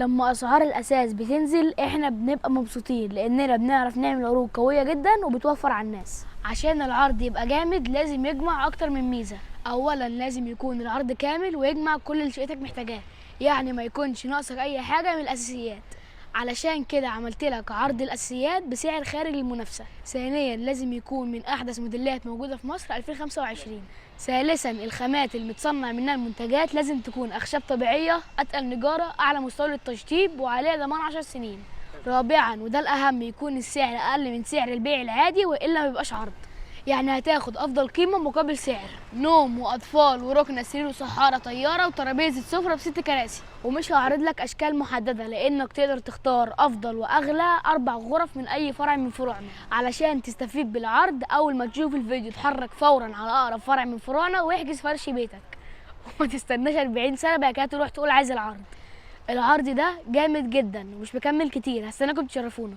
لما اسعار الاساس بتنزل احنا بنبقى مبسوطين، لاننا بنعرف نعمل عروض قوية جدا وبتوفر على الناس. عشان العرض يبقى جامد لازم يجمع اكتر من ميزة. اولا لازم يكون العرض كامل ويجمع كل اللي شقتك محتاجاه، يعني ما يكونش ناقصك اي حاجة من الاساسيات. علشان كده عملت لك عرض الاساسيات بسعر خارج المنافسة. ثانيا لازم يكون من احدث موديلات موجودة في مصر 2025. ثالثا الخامات اللي متصنع منها المنتجات لازم تكون اخشاب طبيعية، اتقل نجاره، اعلى مستوى للتشطيب، وعليها ضمان 10 سنين. رابعا وده الاهم، يكون السعر اقل من سعر البيع العادي والا ما بيبقاش عرض، يعني هتاخد افضل قيمة مقابل سعر. نوم واطفال وركنه سرير وصحاره طيارة وترابيزه سفره بست كراسي. ومش هعرض لك اشكال محددة لانك تقدر تختار افضل واغلى 4 غرف من اي فرع من فروعنا. علشان تستفيد بالعرض اول ما تشوف الفيديو اتحرك فورا على اقرب فرع من فروعنا واحجز فرش بيتك، وما تستناش 40 سنة بعد كده تروح تقول عايز العرض. العرض ده جامد جدا ومش مكمل كتير، هستناكم تشرفونا.